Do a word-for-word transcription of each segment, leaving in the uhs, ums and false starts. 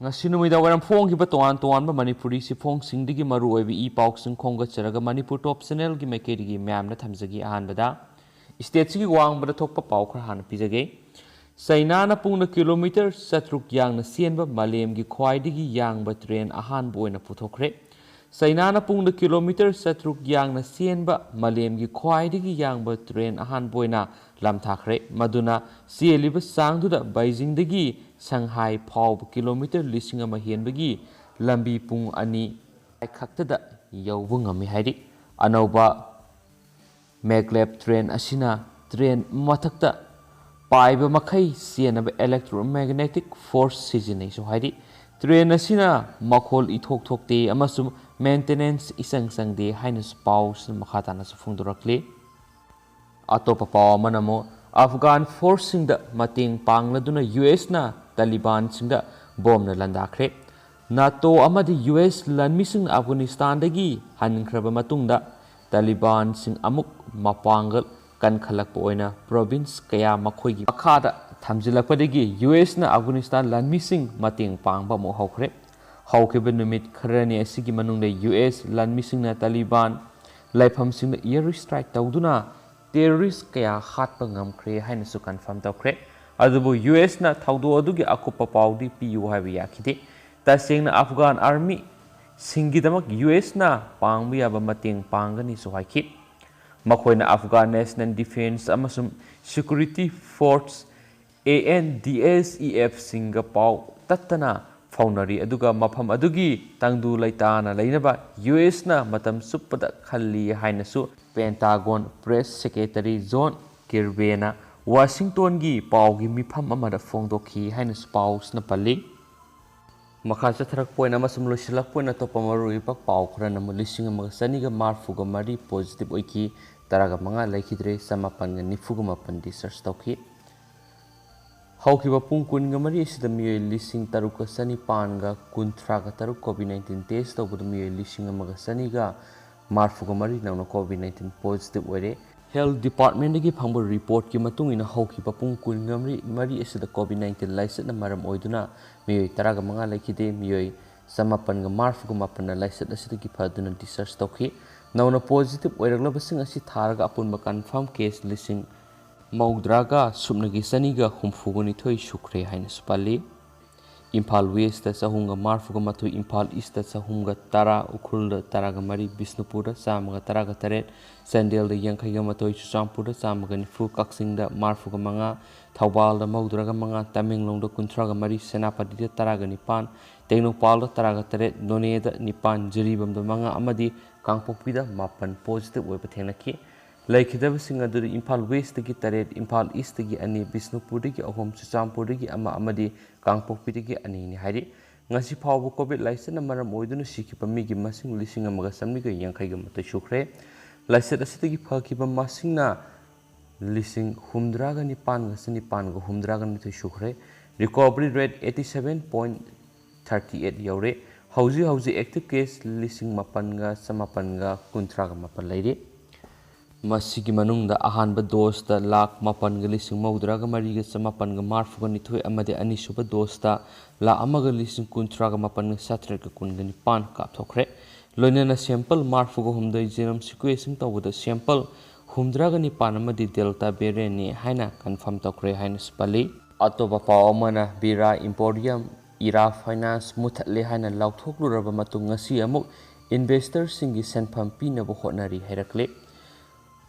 ꯉꯁꯤ ꯅꯨꯃꯤꯗꯥꯡ ꯋꯥꯏꯔꯝ ꯐꯣꯡꯈꯤꯕ ꯇꯣꯉꯥꯟ ꯇꯣꯉꯥꯟꯕ ꯃꯅꯤꯄꯨꯔꯤ ꯆꯦꯐꯣꯡꯁꯤꯡꯗꯒꯤ ꯃꯔꯨꯑꯣꯏꯕ ꯏ ꯄꯥꯎꯁꯤꯡ ꯈꯣꯝꯒꯠꯆꯔꯒ ꯃꯅꯤꯄꯨꯔ ꯇꯣꯞ ꯆꯦꯅꯦꯜꯒꯤ ꯃꯥꯏꯀꯩꯗꯒꯤ ꯃꯌꯥꯝꯅ ꯊꯝꯖꯒꯦ꯫ ꯑꯍꯥꯟꯕꯗ ꯁ꯭ꯇꯦꯠꯁꯤꯒꯤ ꯋꯥꯡꯃꯗ ꯊꯣꯛꯄ ꯄꯥꯎ ꯈꯔ ꯍꯥꯟꯅ ꯄꯤꯖꯒꯦ꯫ ꯆꯩꯅꯥꯅ ꯄꯨꯡꯗ ꯀꯤꯂꯣꯃꯤꯇꯔ ꯆꯥꯇ꯭ꯔꯨꯛ ꯌꯥꯡꯅ ꯆꯦꯟꯕ ꯃꯥꯂꯦꯝꯒꯤ ꯈ꯭ꯋꯥꯏꯗꯒꯤ ꯌꯥꯡꯕ ꯇ꯭ꯔꯦꯟ ꯑꯍꯥꯟꯕ ꯑꯣꯏꯅ ꯄꯨꯊꯣꯛꯈ꯭ꯔꯦ꯫ ꯆꯩꯅꯥꯅ ꯄꯨꯡꯗ ꯀꯤꯂꯣꯃꯤꯇꯔ ꯆꯥꯇ꯭ꯔꯨꯛ ꯌꯥꯡꯅ ꯆꯦꯟꯕ ꯃꯥꯂꯦꯝꯒꯤ ꯈ꯭ꯋꯥꯏꯗꯒꯤ ꯌꯥꯡꯕ ꯇ꯭ꯔꯦꯟ ꯑꯍꯥꯟꯕ ꯑꯣꯏꯅ ꯂꯝꯊꯥꯈ꯭ꯔꯦ, ꯃꯗꯨꯅ ꯆꯦꯜꯂꯤꯕ ꯆꯥꯡꯗꯨꯗ ꯕꯩꯖꯤꯡꯗꯒꯤ ꯁꯪꯍꯥꯏ ꯐꯥꯎꯕ ꯀꯤꯂꯣꯃꯤꯇꯔ ꯂꯤꯁꯤꯡ ꯑꯃ ꯍꯦꯟꯕꯒꯤ ꯂꯝꯕꯤ ꯄꯨꯡ ꯑꯅꯤ ꯈꯛꯇꯗ ꯌꯧꯕ ꯉꯝꯃꯤ ꯍꯥꯏꯔꯤ꯫ ꯑꯅꯧꯕ ꯃꯦꯒ꯭ꯂꯦꯞ ꯇ꯭ꯔꯦꯟ ꯑꯁꯤꯅ ꯇ꯭ꯔꯦꯟ ꯃꯊꯛꯇ ꯄꯥꯏꯕ ꯃꯈꯩ ꯆꯦꯟꯅꯕ electromagnetic force ꯁꯤꯖꯤꯟꯅꯩꯁꯨ ꯍꯥꯏꯔꯤ꯫ ꯇ꯭ꯔꯦꯟ ꯑꯁꯤꯅ ꯃꯈꯣꯜ ꯏꯊꯣꯛ ꯊꯣꯛꯇꯦ ꯑꯃꯁꯨꯡ ꯃꯦꯟꯇꯦꯅꯦꯟꯁ ꯏꯆꯪ ꯆꯪꯗꯦ ꯍꯥꯏꯅꯁꯨ ꯄꯥꯎꯁꯤꯅ ꯃꯈꯥ ꯇꯥꯅꯁꯨ ꯐꯣꯡꯗꯣꯔꯛꯂꯤ꯫ ꯑꯇꯣꯞꯄ ꯄꯥꯎ ꯑꯃꯅ ꯑꯃꯨꯛ ꯑꯐꯒꯥꯟ ꯐꯣꯔꯁꯁꯤꯡꯗ ꯃꯇꯦꯡ ꯄꯥꯡꯂꯗꯨꯅ ꯌꯨ ꯑꯦꯁꯅ ꯇꯥꯂꯤꯕꯥꯟꯁꯤꯡꯗ ꯕꯣꯝꯅ ꯂꯥꯟꯗꯥꯈ꯭ꯔꯦ꯫ ꯅꯥꯇꯣ ꯑꯃꯗꯤ ꯌꯨ ꯑꯦꯁ ꯂꯥꯟꯃꯤꯁꯤꯡꯅ ꯑꯐꯒꯥꯅꯤꯁꯇꯥꯟꯗꯒꯤ ꯍꯟꯈ꯭ꯔꯕ ꯃꯇꯨꯡꯗ ꯇꯥꯂꯤꯕꯥꯟꯁꯤꯡ ꯑꯃꯨꯛ ꯃꯄꯥꯡꯒꯜ ꯀꯟꯈꯠꯂꯛꯄ ꯑꯣꯏꯅ ꯄ꯭ꯔꯣꯚꯤꯟꯁ ꯀꯌꯥ ꯃꯈꯣꯏꯒꯤ ꯃꯈꯥꯗ ꯊꯝꯖꯤꯜꯂꯛꯄꯗꯒꯤ ꯌꯨ ꯑꯦꯁꯅ ꯑꯐꯒꯥꯅꯤꯁꯇꯥꯟ ꯂꯥꯟꯃꯤꯁꯤꯡ ꯃꯇꯦꯡ ꯄꯥꯡꯕ ꯑꯃꯨꯛ ꯍꯧꯈ꯭ꯔꯦ꯫ ꯍꯧꯈꯤꯕ ꯅꯨꯃꯤꯠ ꯈꯔꯅꯤ ꯑꯁꯤꯒꯤ ꯃꯅꯨꯡꯗ ꯌꯨ ꯑꯦꯁ ꯂꯥꯟꯃꯤꯁꯤꯡꯅ ꯇꯥꯂꯤꯕꯥꯟ ꯂꯩꯐꯝꯁꯤꯡꯗ air strike ꯇꯧꯗꯨꯅ ꯇꯦꯔꯣꯔꯤꯁ ꯀꯌꯥ ꯍꯥꯠꯄ ꯉꯝꯈ꯭ꯔꯦ ꯍꯥꯏꯅꯁꯨ ꯀꯟꯐꯥꯔꯝ ꯇꯧꯈ꯭ꯔꯦ꯫ ꯑꯗꯨꯕꯨ ꯌꯨ ꯑꯦꯁꯅ ꯊꯧꯗꯣꯛ ꯑꯗꯨꯒꯤ ꯑꯀꯨꯞꯄ ꯄꯥꯎꯗꯤ ꯄꯤꯌꯨ ꯍꯥꯏꯕ ꯌꯥꯈꯤꯗꯦ꯫ ꯇꯁꯦꯡꯅ ꯑꯐꯒꯥꯟ ꯑꯥꯔꯃꯤꯁꯤꯡꯒꯤꯗꯃꯛ ꯌꯨ ꯑꯦꯁꯅ ꯄꯥꯡꯕ ꯌꯥꯕ ꯃꯇꯦꯡ ꯄꯥꯡꯒꯅꯤꯁꯨ ꯍꯥꯏꯈꯤ꯫ ꯃꯈꯣꯏꯅ ꯑꯐꯒꯥꯟ ꯅꯦꯁꯅꯦꯜ ꯗꯤꯐꯦꯟꯁ ꯑꯃꯁꯨꯡ security force, A N D S E ꯑꯦꯐꯁꯤꯡꯒ ꯄꯥꯎ ꯇꯠꯇꯅ ꯐꯥꯎꯅꯔꯤ, ꯑꯗꯨꯒ ꯃꯐꯝ ꯑꯗꯨꯒꯤ ꯇꯪꯗꯨ ꯂꯩꯇꯥꯅ ꯂꯩꯅꯕ ꯌꯨ ꯑꯦꯁꯅ ꯃꯇꯝ ꯆꯨꯞꯄꯗ ꯈꯜꯂꯤ ꯍꯥꯏꯅꯁꯨ ꯄꯦꯟꯇꯥꯒꯣꯟ ꯄ꯭ꯔꯦꯁ ꯁꯦꯀ꯭ꯔꯦꯇꯔꯤ ꯖꯣꯟ ꯀꯤꯔꯕꯦꯅ ꯋꯥꯁꯤꯡꯇꯣꯟꯒꯤ ꯄꯥꯎꯒꯤ ꯃꯤꯐꯝ ꯑꯃꯗ ꯐꯣꯡꯗꯣꯛꯈꯤ ꯍꯥꯏꯅꯁꯨ ꯄꯥꯎꯁꯤꯅ ꯄꯜꯂꯤ꯫ ꯃꯈꯥ ꯆꯠꯊꯔꯛꯄ ꯑꯣꯏꯅ ꯑꯃꯁꯨꯡ ꯂꯣꯏꯁꯤꯜꯂꯛꯄ ꯑꯣꯏꯅ ꯑꯇꯣꯞꯄ ꯃꯔꯨꯑꯣꯏꯕ ꯄꯥꯎ ꯈꯔꯅ ꯑꯃꯨꯛ ꯂꯤꯁꯤꯡ ꯑꯃꯒ ꯆꯅꯤꯒ ꯃꯔꯤꯐꯨꯒ ꯃꯔꯤ ꯄꯣꯖꯤꯇꯤꯚ ꯑꯣꯏꯈꯤ, ꯇꯔꯥꯒ ꯃꯉꯥ ꯂꯩꯈꯤꯗ꯭ꯔꯦ, ꯆꯃꯥꯄꯟꯒ ꯅꯤꯐꯨꯒ ꯃꯥꯄꯟ ꯗꯤꯁꯆꯥꯔꯖ ꯇꯧꯈꯤ꯫ ꯍꯧꯈꯤꯕ ꯄꯨꯡ ꯀꯨꯟꯒ ꯃꯔꯤ ꯑꯁꯤꯗ ꯃꯤꯑꯣꯏ ꯂꯤꯁꯤꯡ ꯇꯔꯨꯛꯀ ꯆꯅꯤꯄꯥꯟꯒ ꯀꯨꯟꯊ꯭ꯔꯥꯒ ꯇꯔꯨꯛ ꯀꯣꯚꯤꯗ ꯅꯥꯏꯟꯇꯤꯟ ꯇꯦꯁ ꯇꯧꯕꯗ ꯃꯤꯑꯣꯏ ꯂꯤꯁꯤꯡ ꯑꯃꯒ ꯆꯅꯤꯒ ꯃꯔꯤꯐꯨꯒ ꯃꯔꯤ ꯅꯧꯅ ꯀꯣꯚꯤꯗ ꯅꯥꯏꯟꯇꯤꯟ ꯄꯣꯖꯤꯇꯤꯚ ꯑꯣꯏꯔꯦ꯫ Health Departmentꯗꯒꯤ ꯐꯪꯕ reportꯀꯤ ꯃꯇꯨꯡ ꯏꯟꯅ ꯍꯧꯈꯤꯕ ꯄꯨꯡ ꯀꯨꯟꯃꯔꯤ ꯑꯁꯤꯗ COVID nineteen ꯂꯥꯏꯆꯠꯅ ꯃꯔꯝ ꯑꯣꯏꯗꯨꯅ ꯃꯤꯑꯣꯏ ꯇꯔꯥꯒ ꯃꯉꯥ ꯂꯩꯈꯤꯗꯦ, ꯃꯤꯑꯣꯏ ꯆꯃꯥꯄꯟꯒ ꯃꯔꯤꯐꯨꯒ ꯃꯥꯄꯟꯅ ꯂꯥꯏꯆꯠ ꯑꯁꯤꯗꯒꯤ ꯐꯗꯨꯅ discharge ꯇꯧꯈꯤ꯫ ꯅꯧꯅ positive ꯑꯣꯏꯔꯛꯂꯕꯁꯤꯡ ꯑꯁꯤ ꯊꯥꯔꯒ ꯑꯄꯨꯟꯕ confirm case ꯂꯤꯁꯤꯡ ꯃꯧꯗ꯭ꯔꯥꯒ ꯁꯨꯞꯅꯒꯤ ꯆꯅꯤꯒ ꯍꯨꯝꯐꯨꯒ ꯅꯤꯊꯣꯏ ꯁꯨꯈ꯭ꯔꯦ ꯍꯥꯏꯅꯁꯨ ꯄꯜꯂꯤ꯫ ꯏꯝꯐꯥꯜ Westꯇ ꯆꯍꯨꯝꯒ ꯃꯔꯤꯐꯨꯒ ꯃꯥꯊꯣꯏ, ꯏꯝꯐꯥꯜ Eastꯇ ꯆꯍꯨꯝꯒ ꯇꯔꯥ, ꯎꯈ꯭ꯔꯨꯜꯗ ꯇꯔꯥꯒ ꯃꯔꯤ, ꯕꯤꯁꯅꯨꯄꯨꯔꯗ ꯆꯥꯝꯃꯒ ꯇꯔꯥꯒ ꯇꯔꯦꯠ, ꯆꯥꯟꯗꯦꯜꯗ ꯌꯥꯡꯈꯩꯒ ꯃꯥꯊꯣꯏ, ꯆꯨꯔꯆꯥꯟꯄꯨꯔꯗ ꯆꯥꯝꯃꯒ ꯅꯤꯐꯨ, ꯀꯛꯆꯤꯡꯗ ꯃꯔꯤꯐꯨꯒ ꯃꯉꯥ, ꯊꯧꯕꯥꯜꯗ ꯃꯧꯗ꯭ꯔꯥꯒ ꯃꯉꯥ, ꯇꯃꯦꯡꯂꯣꯡꯗ ꯀꯨꯟꯊ꯭ꯔꯥꯒ ꯃꯔꯤ, ꯁꯦꯅꯥꯄꯇꯤꯗ ꯇꯔꯥꯒ ꯅꯤꯄꯥꯟ, ꯇꯦꯡꯅꯧꯄꯥꯜꯗ ꯇꯔꯥꯒ ꯇꯔꯦꯠ, ꯅꯣꯅꯦꯗ ꯅꯤꯄꯥꯟ, ꯖꯤꯔꯤꯕꯥꯝꯗ ꯃꯉꯥ ꯑꯃꯗꯤ ꯀꯥꯡꯄꯣꯛꯄꯤꯗ ꯃꯥꯄꯟ positive ꯑꯣꯏꯕ ꯊꯦꯡꯅꯈꯤ꯫ ꯂꯩꯈꯤꯗꯕꯁꯤꯡ ꯑꯗꯨꯗꯤ ꯏꯝꯐꯥꯜ Westꯇꯒꯤ ꯇꯔꯦꯠ, ꯏꯝꯐꯥꯜ Eastꯇꯒꯤ ꯑꯅꯤ, ꯕꯤꯁꯅꯨꯄꯨꯔꯗꯒꯤ ꯑꯍꯨꯝ, ꯆꯨꯔꯆꯥꯟꯄꯨꯔꯗꯒꯤ ꯑꯃ ꯑꯃꯗꯤ ꯀꯥꯡꯄꯣꯛꯄꯤꯗꯒꯤ ꯑꯅꯤꯅꯤ ꯍꯥꯏꯔꯤ꯫ ꯉꯁꯤ ꯐꯥꯎꯕ COVID ꯂꯥꯏꯆꯠꯅ ꯃꯔꯝ ꯑꯣꯏꯗꯨꯅ ꯁꯤꯈꯤꯕ ꯃꯤꯒꯤ ꯃꯁꯤꯡ ꯂꯤꯁꯤꯡ ꯑꯃꯒ ꯆꯥꯃꯔꯤꯒ ꯌꯥꯡꯈꯩꯒ ꯃꯥꯊꯣꯏ ꯁꯨꯈ꯭ꯔꯦ꯫ ꯂꯥꯏꯆꯠ ꯑꯁꯤꯗꯒꯤ ꯐꯈꯤꯕ ꯃꯁꯤꯡꯅ ꯂꯤꯁꯤꯡ ꯍꯨꯝꯗ꯭ꯔꯥꯒ ꯅꯤꯄꯥꯟꯒ ꯆꯅꯤꯄꯥꯟꯒ ꯍꯨꯝꯗ꯭ꯔꯥꯒ ꯅꯤꯊꯣꯏ ꯁꯨꯈ꯭ꯔꯦ꯫ Recovery rate eighty seven point thirty eight ꯌꯧꯔꯦ꯫ ꯍꯧꯖꯤꯛ ꯍꯧꯖꯤꯛ active case ꯂꯤꯁꯤꯡ ꯃꯥꯄꯟꯒ ꯆꯃꯥꯄꯟꯒ ꯀꯨꯟꯊ꯭ꯔꯥꯒ ꯃꯥꯄꯟ ꯂꯩꯔꯤ꯫ ꯃꯁꯤꯒꯤ ꯃꯅꯨꯡꯗ ꯑꯍꯥꯟꯕ doseꯇ ꯂꯥꯈ ꯃꯥꯄꯟꯒ ꯂꯤꯁꯤꯡ ꯃꯧꯗ꯭ꯔꯥꯒ ꯃꯔꯤꯒ ꯆꯃꯥꯄꯟꯒ ꯃꯔꯤꯐꯨꯒ ꯅꯤꯊꯣꯏ ꯑꯃꯗꯤ ꯑꯅꯤꯁꯨꯕ doseꯇ ꯂꯥꯈ ꯑꯃꯒ ꯂꯤꯁꯤꯡ ꯀꯨꯟꯊ꯭ꯔꯥꯒ ꯃꯥꯄꯟꯒ ꯆꯥꯇ꯭ꯔꯦꯠꯀ ꯀꯨꯟꯒ ꯅꯤꯄꯥꯟ ꯀꯥꯞꯊꯣꯛꯈ꯭ꯔꯦ꯫ ꯂꯣꯏꯅꯅ sample ꯃꯔꯤꯐꯨꯒ ꯍꯨꯝꯗꯣꯏ genome sequencing ꯇꯧꯕꯗ sample ꯍꯨꯝꯗ꯭ꯔꯥꯒ ꯅꯤꯄꯥꯟ ꯑꯃꯗꯤ Delta variantꯅꯤ ꯍꯥꯏꯅ confirm ꯇꯧꯈ꯭ꯔꯦ ꯍꯥꯏꯅꯁꯨ ꯄꯜꯂꯤ꯫ ꯑꯇꯣꯞꯄ ꯄꯥꯎ ꯑꯃꯅ, Bira Emporium, ꯏꯔꯥ Finance ꯃꯨꯊꯠꯂꯦ ꯍꯥꯏꯅ ꯂꯥꯎꯊꯣꯛꯂꯨꯔꯕ ꯃꯇꯨꯡ ꯉꯁꯤ ꯑꯃꯨꯛ investorꯁꯤꯡꯒꯤ ꯁꯦꯟꯐꯝ ꯄꯤꯅꯕ ꯍꯣꯠꯅꯔꯤ ꯍꯥꯏꯔꯛꯂꯦ꯫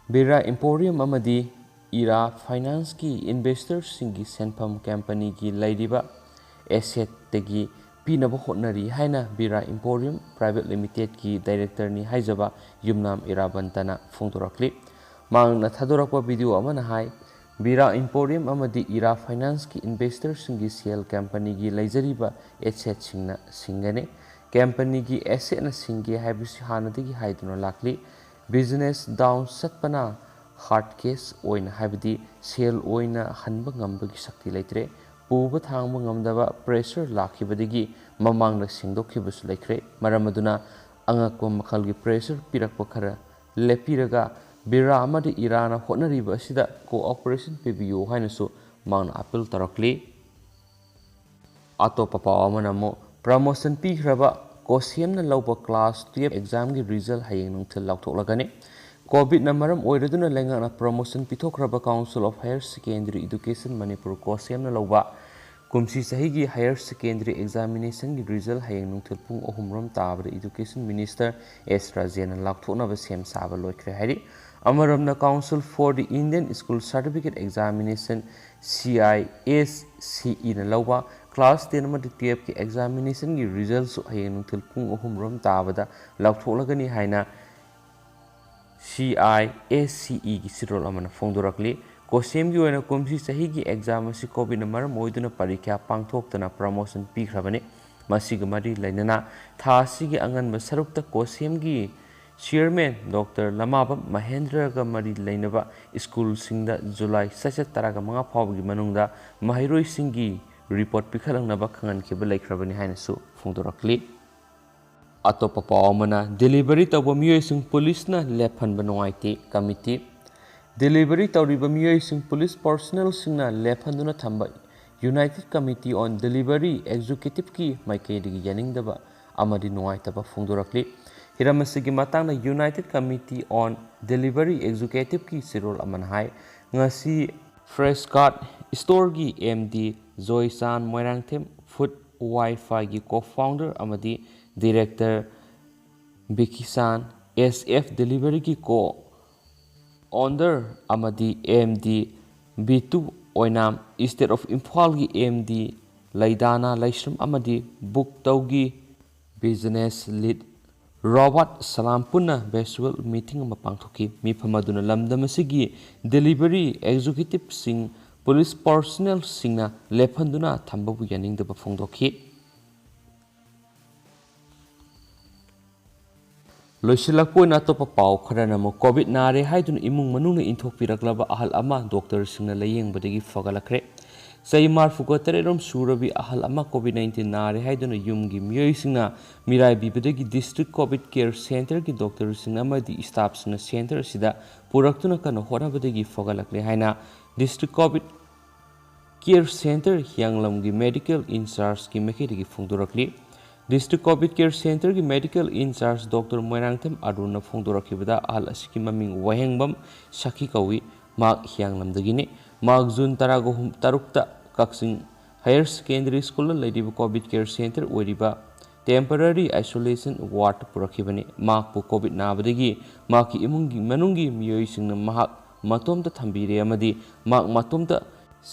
Bira Emporium ꯑꯃꯗꯤ ꯏꯔꯥ Financeꯀꯤ investorꯁꯤꯡꯒꯤ ꯁꯦꯟꯐꯝ companyꯒꯤ ꯂꯩꯔꯤꯕ assetꯇꯒꯤ ꯄꯤꯅꯕ ꯍꯣꯠꯅꯔꯤ ꯍꯥꯏꯅ Bira Emporium Private Limitedꯀꯤ directorꯅꯤ ꯍꯥꯏꯖꯕ ꯌꯨꯝꯅꯥꯝ ꯏꯔꯥꯕꯟꯇꯅ ꯐꯣꯡꯗꯣꯔꯛꯂꯤ꯫ ꯃꯍꯥꯛꯅ ꯊꯥꯗꯣꯔꯛꯄ video ꯑꯃꯅ ꯍꯥꯏ, Bira Emporium ꯑꯃꯗꯤ ꯏꯔꯥ Financeꯀꯤ investorꯁꯤꯡꯒꯤ share companyꯒꯤ ꯂꯩꯖꯔꯤꯕ assetꯁꯤꯡꯅ ꯁꯤꯡꯒꯅꯤ꯫ Companyꯒꯤ assetꯅ ꯁꯤꯡꯒꯦ ꯍꯥꯏꯕꯁꯤ ꯍꯥꯟꯅꯗꯒꯤ ꯍꯥꯏꯗꯨꯅ ꯂꯥꯛꯂꯤ꯫ Business down ꯆꯠꯄꯅ hard cash ꯑꯣꯏꯅ, ꯍꯥꯏꯕꯗꯤ ꯁꯦꯜ ꯑꯣꯏꯅ ꯍꯟꯕ ꯉꯝꯕꯒꯤ ꯁꯛꯇꯤ ꯂꯩꯇ꯭ꯔꯦ꯫ ꯄꯨꯕ ꯊꯥꯡꯕ ꯉꯝꯗꯕ pressure ꯂꯥꯛꯈꯤꯕꯗꯒꯤ ꯃꯃꯥꯡꯗ ꯁꯦꯡꯗꯣꯛꯈꯤꯕꯁꯨ ꯂꯩꯈ꯭ꯔꯦ꯫ ꯃꯔꯝ ꯑꯗꯨꯅ ꯑꯉꯛꯄ ꯃꯈꯜꯒꯤ pressure ꯄꯤꯔꯛꯄ ꯈꯔ ꯂꯦꯞꯄꯤꯔꯒ ꯕꯤꯔꯥ ꯑꯃꯗꯤ ꯏꯔꯥꯅ ꯍꯣꯠꯅꯔꯤꯕ ꯑꯁꯤꯗ cooperation ꯄꯤꯕꯤꯌꯨ ꯍꯥꯏꯅꯁꯨ ꯃꯍꯥꯛꯅ appeal ꯇꯧꯔꯛꯂꯤ꯫ ꯑꯇꯣꯞꯄ ꯄꯥꯎ ꯑꯃꯅ ꯑꯃꯨꯛ promotion ꯄꯤꯈ꯭ꯔꯕ COHSEMꯅ ꯂꯧꯕ class twelve examꯒꯤ result ꯍꯌꯦꯡ ꯅꯨꯡꯊꯤꯜ ꯂꯥꯎꯊꯣꯛꯂꯒꯅꯤ꯫ COVIDꯅ ꯃꯔꯝ ꯑꯣꯏꯔꯗꯨꯅ ꯂꯩꯉꯥꯛꯅ promotion ꯄꯤꯊꯣꯛꯈ꯭ꯔꯕ Council of Higher Secondary Education Manipur COHSEMꯅ ꯂꯧꯕ ꯀꯨꯝꯁꯤ ꯆꯍꯤꯒꯤ higher secondary examinationꯒꯤ result ꯍꯌꯦꯡ ꯅꯨꯡꯊꯤꯜ ꯄꯨꯡ ꯑꯍꯨꯝ ꯔꯣꯝ ꯇꯥꯕꯗ Education Minister ꯑꯦꯁ ꯔꯥꯖꯦꯟꯅ ꯂꯥꯎꯊꯣꯛꯅꯕ ꯁꯦꯝ ꯁꯥꯕ ꯂꯣꯏꯈ꯭ꯔꯦ ꯍꯥꯏꯔꯤ꯫ ꯑꯃꯔꯣꯝꯗ Council for the Indian School Certificate Examination, CISCEꯅ ꯂꯧꯕ class ten ꯑꯃꯗꯤ twelveꯀꯤ examinationꯒꯤ resultꯁꯨ ꯍꯌꯦꯡ ꯅꯨꯡꯊꯤꯜ ꯄꯨꯡ ꯑꯍꯨꯝ ꯔꯣꯝ ꯇꯥꯕꯗ ꯂꯥꯎꯊꯣꯛꯂꯒꯅꯤ ꯍꯥꯏꯅ CISCEꯒꯤ ꯆꯦꯔꯣꯜ ꯑꯃꯅ ꯐꯣꯡꯗꯣꯔꯛꯂꯤ꯫ COHSEMꯒꯤ ꯑꯣꯏꯅ ꯀꯨꯝꯁꯤ ꯆꯍꯤꯒꯤ exam ꯑꯁꯤ COVIDꯅ ꯃꯔꯝ ꯑꯣꯏꯗꯨꯅ ꯄꯔꯤꯈ꯭ꯌꯥ ꯄꯥꯡꯊꯣꯛꯇꯅ promotion ꯄꯤꯈ꯭ꯔꯕꯅꯤ꯫ ꯃꯁꯤꯒ ꯃꯔꯤ ꯂꯩꯅꯅ ꯊꯥ ꯑꯁꯤꯒꯤ ꯑꯉꯟꯕ ꯁꯔꯨꯛꯇ COHSEMꯒꯤ Chairman Doctor ꯂꯃꯥꯕꯝ ꯃꯍꯦꯟꯗ꯭ꯔꯒ ꯃꯔꯤ ꯂꯩꯅꯕ schoolꯁꯤꯡꯗ July ꯆꯩꯆꯠ ꯇꯔꯥꯃꯉꯥ ꯐꯥꯎꯕꯒꯤ ꯃꯅꯨꯡꯗ ꯃꯍꯩꯔꯣꯏꯁꯤꯡꯒꯤ report ꯄꯤꯈꯠꯂꯛꯅꯕ ꯈꯪꯍꯟꯈꯤꯕ ꯂꯩꯈ꯭ꯔꯕꯅꯤ ꯍꯥꯏꯅꯁꯨ ꯐꯣꯡꯗꯣꯔꯛꯂꯤ꯫ ꯑꯇꯣꯞꯄ ꯄꯥꯎ ꯑꯃꯅ, delivery ꯇꯧꯕ ꯃꯤꯑꯣꯏꯁꯤꯡ ꯄꯨꯂꯤꯁꯅ ꯂꯦꯞꯍꯟꯕ ꯅꯨꯡꯉꯥꯏꯇꯦ꯫ Committee, delivery ꯇꯧꯔꯤꯕ ꯃꯤꯑꯣꯏꯁꯤꯡ ꯄꯨꯂꯤꯁ personnelꯁꯤꯡꯅ ꯂꯦꯞꯍꯟꯗꯨꯅ ꯊꯝꯕ United Committee on Delivery Executiveꯀꯤ ꯃꯥꯏꯀꯩꯗꯒꯤ ꯌꯥꯅꯤꯡꯗꯕ ꯑꯃꯗꯤ ꯅꯨꯡꯉꯥꯏꯇꯕ ꯐꯣꯡꯗꯣꯔꯛꯂꯤ꯫ ꯍꯤꯔꯝ ꯑꯁꯤꯒꯤ ꯃꯇꯥꯡꯗ United Committee on Delivery Executiveꯀꯤ ꯆꯦꯔꯣꯜ ꯑꯃꯅ ꯍꯥꯏ, ꯉꯁꯤ Freshcart Storeꯒꯤ MD Joychan Moirangthem, Food Wi-Fiꯒꯤ co-founder ꯑꯃꯗꯤ director ꯕꯤꯀꯤꯁꯥꯟ, S F Deliveryꯒꯤ co-owner ꯑꯃꯗꯤ MD ꯕꯤꯇꯨ ꯑꯣꯏꯅꯥꯝ, State of ꯏꯝꯐꯥꯜꯒꯤ MD ꯂꯩꯗꯥꯅ ꯂꯩꯁ꯭ꯔꯝ ꯑꯃꯗꯤ ꯕꯨꯛꯇꯧꯒꯤ business lead ꯔꯣꯕꯥꯔꯠ ꯁꯂꯥꯝ ꯄꯨꯟꯅ virtual meeting ꯑꯃ ꯄꯥꯡꯊꯣꯛꯈꯤ꯫ ꯃꯤꯐꯝ ꯑꯗꯨꯅ ꯂꯝꯗꯝ ꯑꯁꯤꯒꯤ delivery executiveꯁꯤꯡ ꯄꯨꯂꯤꯁ personnelꯁꯤꯡꯅ ꯂꯦꯞꯍꯟꯗꯨꯅ ꯊꯝꯕꯕꯨ ꯌꯥꯅꯤꯡꯗꯕ ꯐꯣꯡꯗꯣꯛꯈꯤ꯫ ꯂꯣꯏꯁꯤꯜꯂꯛꯄ ꯑꯣꯏꯅ ꯑꯇꯣꯞꯄ ꯄꯥꯎ ꯈꯔꯅ ꯑꯃꯨꯛ, COVID ꯅꯥꯔꯦ ꯍꯥꯏꯗꯨꯅ ꯏꯃꯨꯡ ꯃꯅꯨꯡꯅ ꯏꯟꯊꯣꯛꯄꯤꯔꯛꯂꯕ ꯑꯍꯜ ꯑꯃ doctorꯁꯤꯡꯅ ꯂꯥꯌꯦꯡꯕꯗꯒꯤ ꯐꯒꯠꯂꯛꯈ꯭ꯔꯦ꯫ ꯆꯍꯤ ꯃꯔꯤꯐꯨꯒ ꯇꯔꯦꯠ ꯔꯣꯝ ꯁꯨꯔꯕꯤ ꯑꯍꯜ ꯑꯃ COVID nineteen ꯅꯥꯔꯦ ꯍꯥꯏꯗꯨꯅ ꯌꯨꯝꯒꯤ ꯃꯤꯑꯣꯏꯁꯤꯡꯅ ꯃꯤꯔꯥꯏꯕꯤꯕꯗꯒꯤ District COVID Care Centreꯒꯤ doctorꯁꯤꯡ ꯑꯃꯗꯤ staffꯁꯤꯡꯅ centre ꯑꯁꯤꯗ ꯄꯨꯔꯛꯇꯨꯅ ꯀꯟꯅ ꯍꯣꯠꯅꯕꯗꯒꯤ ꯐꯒꯠꯂꯛꯂꯦ ꯍꯥꯏꯅ District COVID Care Centre ꯍꯤꯌꯥꯡꯂꯝꯒꯤ medical in chargeꯀꯤ ꯃꯥꯏꯀꯩꯗꯒꯤ ꯐꯣꯡꯗꯣꯔꯛꯂꯤ꯫ District COVID Care Centreꯒꯤ medical in charge Doctor Moirangthem ꯑꯔꯨꯟꯅ ꯐꯣꯡꯗꯣꯔꯛꯈꯤꯕꯗ, ꯑꯍꯜ ꯑꯁꯤꯒꯤ ꯃꯃꯤꯡ ꯋꯥꯍꯦꯡꯕꯝ ꯁꯈꯤ ꯀꯧꯏ꯫ ꯃꯍꯥꯛ ꯍꯤꯌꯥꯡꯂꯝꯗꯒꯤꯅꯤ꯫ ꯃꯍꯥꯛ June ꯇꯔꯥꯒ ꯇꯔꯨꯛꯇ ꯀꯛꯆꯤꯡ Higher Secondary Schoolꯗ ꯂꯩꯔꯤꯕ COVID Care Centre ꯑꯣꯏꯔꯤꯕ Temporary Isolation Wardꯇ ꯄꯨꯔꯛꯈꯤꯕꯅꯤ꯫ ꯃꯍꯥꯛꯄꯨ COVID ꯅꯥꯕꯗꯒꯤ ꯃꯍꯥꯛꯀꯤ ꯏꯃꯨꯡꯒꯤ ꯃꯅꯨꯡꯒꯤ ꯃꯤꯑꯣꯏꯁꯤꯡꯅ ꯃꯍꯥꯛ ꯃꯇꯣꯝꯇ ꯊꯝꯕꯤꯔꯦ ꯑꯃꯗꯤ ꯃꯍꯥꯛ ꯃꯇꯣꯝꯇ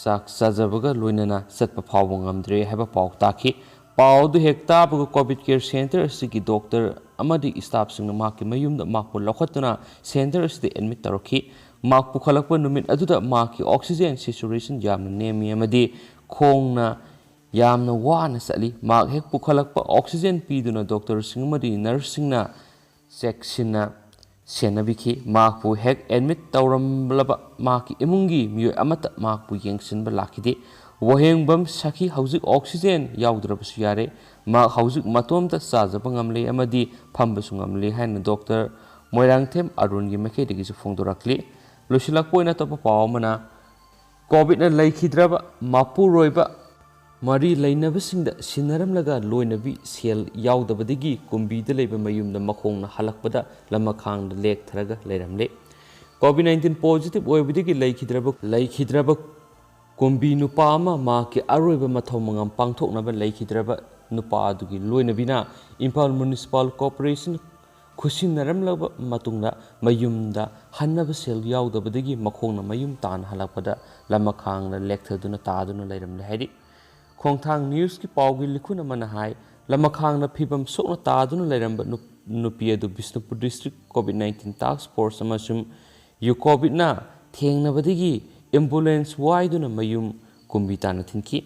ꯆꯥꯛ ꯆꯥꯖꯕꯒ ꯂꯣꯏꯅꯅ ꯆꯠꯄ ꯐꯥꯎꯕ ꯉꯝꯗ꯭ꯔꯦ ꯍꯥꯏꯕ ꯄꯥꯎ ꯇꯥꯈꯤ꯫ ꯄꯥꯎ ꯑꯗꯨ ꯍꯦꯛ ꯇꯥꯕꯒ COVID Care Centre ꯑꯁꯤꯒꯤ doctor ꯑꯃꯗꯤ staffꯁꯤꯡꯅ ꯃꯍꯥꯛꯀꯤ ꯃꯌꯨꯝꯗ ꯃꯍꯥꯛꯄꯨ ꯂꯧꯈꯠꯇꯨꯅ centre ꯑꯁꯤꯗ admit ꯇꯧꯔꯛꯈꯤ꯫ ꯃꯍꯥꯛ ꯄꯨꯈꯠꯂꯛꯄ ꯅꯨꯃꯤꯠ ꯑꯗꯨꯗ ꯃꯍꯥꯛꯀꯤ oxygen saturation ꯌꯥꯝꯅ ꯅꯦꯝꯃꯤ ꯑꯃꯗꯤ ꯈꯣꯡꯅ ꯌꯥꯝꯅ ꯋꯥꯅ ꯆꯠꯂꯤ꯫ ꯃꯍꯥꯛ ꯍꯦꯛ ꯄꯨꯈꯠꯂꯛꯄ oxygen ꯄꯤꯗꯨꯅ doctorꯁꯤꯡ ꯑꯃꯗꯤ nurseꯁꯤꯡꯅ ꯆꯦꯛꯁꯤꯟꯅ ꯁꯦꯟꯅꯕꯤꯈꯤ꯫ ꯃꯍꯥꯛꯄꯨ ꯍꯦꯛ admit ꯇꯧꯔꯝꯂꯕ ꯃꯍꯥꯛꯀꯤ ꯏꯃꯨꯡꯒꯤ ꯃꯤꯑꯣꯏ ꯑꯃꯠꯇ ꯃꯍꯥꯛꯄꯨ ꯌꯦꯡꯁꯤꯟꯕ ꯂꯥꯛꯈꯤꯗꯦ꯫ ꯋꯥꯍꯦꯡꯕꯝ ꯁꯈꯤ ꯍꯧꯖꯤꯛ oxygen ꯌꯥꯎꯗ꯭ꯔꯕꯁꯨ ꯌꯥꯔꯦ꯫ ꯃꯍꯥꯛ ꯍꯧꯖꯤꯛ ꯃꯇꯣꯝꯇ ꯆꯥꯖꯕ ꯉꯝꯂꯦ ꯑꯃꯗꯤ ꯐꯝꯕꯁꯨ ꯉꯝꯂꯦ ꯍꯥꯏꯅ doctor ꯃꯣꯏꯔꯥꯡꯊꯦꯝ ꯑꯔꯨꯟꯒꯤ ꯃꯥꯏꯀꯩꯗꯒꯤꯁꯨ ꯐꯣꯡꯗꯣꯔꯛꯂꯤ꯫ ꯂꯣꯏꯁꯤꯜꯂꯛꯄ ꯑꯣꯏꯅ ꯑꯇꯣꯞꯄ ꯄꯥꯎ ꯑꯃꯅ, COVIDꯅ ꯂꯩꯈꯤꯗ꯭ꯔꯕ ꯃꯄꯨꯔꯣꯏꯕ ꯃꯔꯤ ꯂꯩꯅꯕꯁꯤꯡꯗ ꯁꯤꯟꯅꯔꯝꯂꯒ ꯂꯣꯏꯅꯕꯤ ꯁꯦꯜ ꯌꯥꯎꯗꯕꯗꯒꯤ ꯀꯨꯝꯕꯤꯗ ꯂꯩꯕ ꯃꯌꯨꯝꯗ ꯃꯈꯣꯡꯅ ꯍꯜꯂꯛꯄꯗ ꯂꯃꯈꯥꯡꯗ ꯂꯦꯛꯊꯔꯒ ꯂꯩꯔꯝꯂꯦ꯫ COVID nineteen positive ꯑꯣꯏꯕꯗꯒꯤ ꯂꯩꯈꯤꯗ꯭ꯔꯕ, ꯂꯩꯈꯤꯗ꯭ꯔꯕ ꯀꯨꯝꯕꯤ ꯅꯨꯄꯥ ꯑꯃ ꯃꯍꯥꯛꯀꯤ ꯑꯔꯣꯏꯕ ꯃꯊꯧ ꯃꯉꯝ ꯄꯥꯡꯊꯣꯛꯅꯕ ꯂꯩꯈꯤꯗ꯭ꯔꯕ ꯅꯨꯄꯥ ꯑꯗꯨꯒꯤ ꯂꯣꯏꯅꯕꯤꯅ ꯏꯝꯐꯥꯜ Municipal Corporation ꯈꯨꯠꯁꯤꯟꯅꯔꯝꯂꯕ ꯃꯇꯨꯡꯗ ꯃꯌꯨꯝꯗ ꯍꯟꯅꯕ ꯁꯦꯜ ꯌꯥꯎꯗꯕꯗꯒꯤ ꯃꯈꯣꯡꯅ ꯃꯌꯨꯝ ꯇꯥꯟꯅ ꯍꯜꯂꯛꯄꯗ ꯂꯃꯈꯥꯡꯗ ꯂꯦꯛꯊꯗꯨꯅ ꯇꯥꯗꯨꯅ ꯂꯩꯔꯝꯂꯦ ꯍꯥꯏꯔꯤ꯫ ꯈꯣꯡꯊꯥꯡ Newsꯀꯤ ꯄꯥꯎꯒꯤ ꯂꯤꯈꯨꯟ ꯑꯃꯅ ꯍꯥꯏ, ꯂꯃꯈꯥꯡꯗ ꯐꯤꯕꯝ ꯁꯣꯛꯅ ꯇꯥꯗꯨꯅ ꯂꯩꯔꯝꯕ ꯅꯨꯞ-, ꯅꯨꯄꯤ ꯑꯗꯨ Bishnupur District COVID nineteen Task Force ꯑꯃꯁꯨꯡ ꯌꯨꯀꯣꯕꯤꯠꯅ ꯊꯦꯡꯅꯕꯗꯒꯤ ambulance ꯋꯥꯏꯗꯨꯅ ꯃꯌꯨꯝ ꯀꯨꯝꯕꯤ ꯇꯥꯟꯅ ꯊꯤꯟꯈꯤ꯫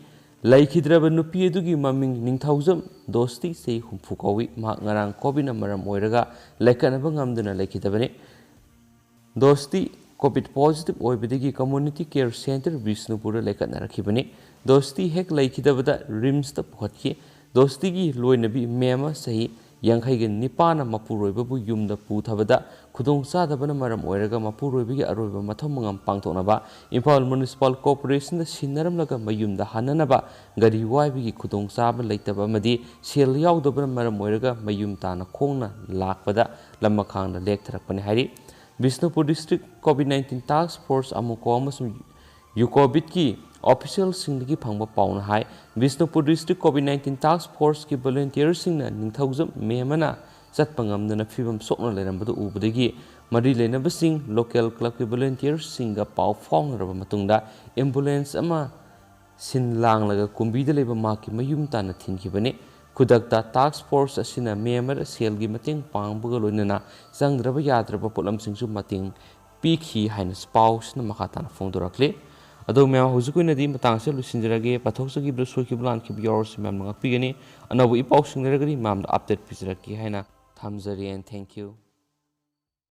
ꯂꯩꯈꯤꯗ꯭ꯔꯕ ꯅꯨꯄꯤ ꯑꯗꯨꯒꯤ ꯃꯃꯤꯡ ꯅꯤꯡꯊꯧꯖꯝ ꯗꯣꯁꯇꯤ, ꯆꯍꯤ ꯍꯨꯝꯐꯨ ꯀꯧꯏ꯫ ꯃꯍꯥꯛ ꯉꯔꯥꯡ COVIDꯅ ꯃꯔꯝ ꯑꯣꯏꯔꯒ ꯂꯩꯈꯠꯅꯕ ꯉꯝꯗꯅ ꯂꯩꯈꯤꯗꯕꯅꯤ꯫ ꯗꯣꯁꯇꯤ ꯀꯣꯚꯤꯗ ꯄꯣꯖꯤꯇꯤꯚ ꯑꯣꯏꯕꯗꯒꯤ ꯀꯝꯃ꯭ꯌꯨꯅꯤꯇꯤ ꯀꯦꯌꯔ ꯁꯦꯟꯇꯔ ꯕꯤꯁꯅꯨꯄꯨꯔꯗ ꯂꯩꯈꯠꯅꯔꯛꯈꯤꯕꯅꯤ꯫ ꯗꯣꯁꯇꯤ ꯍꯦꯛ ꯂꯩꯈꯤꯗꯕꯗ ꯔꯤꯝꯁꯇ ꯄꯨꯈꯠꯈꯤ꯫ ꯗꯣꯁꯇꯤꯒꯤ ꯂꯣꯏꯅꯕꯤ ꯃꯦꯝ ꯑꯃ ꯆꯍꯤ ꯌꯥꯡꯈꯩꯒ ꯅꯤꯄꯥꯟꯅ ꯃꯄꯨꯔꯣꯏꯕꯕꯨ ꯌꯨꯝꯗ ꯄꯨꯊꯕꯗ ꯈꯨꯗꯣꯡꯆꯥꯗꯕꯅ ꯃꯔꯝ ꯑꯣꯏꯔꯒ ꯃꯄꯨꯔꯣꯏꯕꯒꯤ ꯑꯔꯣꯏꯕ ꯃꯊꯧ ꯃꯉꯝ ꯄꯥꯡꯊꯣꯛꯅꯕ ꯏꯝꯐꯥꯜ ꯃ꯭ꯌꯨꯅꯤꯁꯤꯄꯥꯜ ꯀꯣꯔꯄꯣꯔꯦꯁꯟꯗ ꯁꯤꯟꯅꯔꯝꯂꯒ ꯃꯌꯨꯝꯗ ꯍꯟꯅꯅꯕ ꯒꯥꯔꯤ ꯋꯥꯏꯕꯒꯤ ꯈꯨꯗꯣꯡꯆꯥꯕ ꯂꯩꯇꯕ ꯑꯃꯗꯤ ꯁꯦꯜ ꯌꯥꯎꯗꯕꯅ ꯃꯔꯝ ꯑꯣꯏꯔꯒ ꯃꯌꯨꯝ ꯇꯥꯅ ꯈꯣꯡꯅ ꯂꯥꯛꯄꯗ ꯂꯃꯈꯥꯡꯗ ꯂꯦꯛꯊꯔꯛꯄꯅꯤ ꯍꯥꯏꯔꯤ꯫ Bishnupur district COVID nineteen task force ꯑꯃꯨꯀꯣ ꯑꯃꯁꯨꯡ ꯌꯨꯀꯣꯕꯤꯠꯀꯤ ꯑꯣꯐꯤꯁꯤꯌꯦꯜꯁꯤꯡꯗꯒꯤ ꯐꯪꯕ ꯄꯥꯎꯅ ꯍꯥꯏ꯫ Bishnupur district COVID nineteen task ꯐꯣꯔꯁꯀꯤ ꯚꯣꯂꯨꯟꯇꯤꯌꯔꯁꯤꯡꯅ ꯅꯤꯡꯊꯧꯖꯝ ꯃꯦꯝ ꯑꯃꯅ ꯆꯠꯄ ꯉꯝꯗꯅ ꯐꯤꯕꯝ ꯁꯣꯛꯅ ꯂꯩꯔꯝꯕꯗꯨ ꯎꯕꯗꯒꯤ ꯃꯔꯤ ꯂꯩꯅꯕꯁꯤꯡ ꯂꯣꯀꯦꯜ ꯀ꯭ꯂꯕꯀꯤ ꯚꯣꯂꯨꯟꯇꯤꯌꯔꯁꯤꯡꯒ ꯄꯥꯎ ꯐꯥꯎꯅꯔꯕ ꯃꯇꯨꯡꯗ ꯑꯦꯝꯕꯨꯂꯦꯟꯁ ꯑꯃ ꯁꯤꯟ ꯂꯥꯡꯂꯒ ꯀꯨꯝꯕꯤꯗ ꯂꯩꯕ ꯃꯍꯥꯛꯀꯤ ꯃꯌꯨꯝ ꯇꯥꯟꯅ ꯊꯤꯟꯈꯤꯕꯅꯤ꯫ ꯈꯨꯗꯛꯇ ꯇꯥꯁ꯭ꯛ ꯐꯣꯔꯁ ꯑꯁꯤꯅ ꯃꯦꯝ ꯑꯃꯗ ꯁꯦꯜꯒꯤ ꯃꯇꯦꯡ ꯄꯥꯡꯕꯒ ꯂꯣꯏꯅꯅ ꯆꯪꯗ꯭ꯔꯕ ꯌꯥꯗ꯭ꯔꯕ ꯄꯣꯠꯂꯝꯁꯤꯡꯁꯨ ꯃꯇꯦꯡ ꯄꯤꯈꯤ ꯍꯥꯏꯅ ꯄꯥꯎꯁꯤꯅ ꯃꯈꯥ ꯇꯥꯅ ꯐꯣꯡꯗꯣꯔꯛꯂꯤ꯫ ꯑꯗꯣ ꯃꯌꯥꯝ, ꯍꯧꯖꯤꯛꯀꯤ ꯑꯣꯏꯅꯗꯤ ꯃꯇꯥꯡꯁꯤꯗ ꯂꯣꯏꯁꯤꯟꯖꯔꯒꯦ꯫ ꯄꯥꯊꯣꯛꯆꯈꯤꯕꯗ ꯁꯣꯏꯈꯤꯕ ꯂꯥꯟꯈꯤꯕ ꯌꯥꯎꯔꯁꯨ ꯃꯌꯥꯝꯅ ꯉꯥꯛꯄꯤꯒꯅꯤ꯫ ꯑꯅꯧꯕ ꯏ ꯄꯥꯎꯁꯤꯡ ꯂꯩꯔꯒꯗꯤ ꯃꯌꯥꯝꯗ ꯑꯞꯗꯦꯠ ꯄꯤꯖꯔꯛꯀꯦ ꯍꯥꯏꯅ ꯊꯝꯖꯔꯤ꯫ And thank you.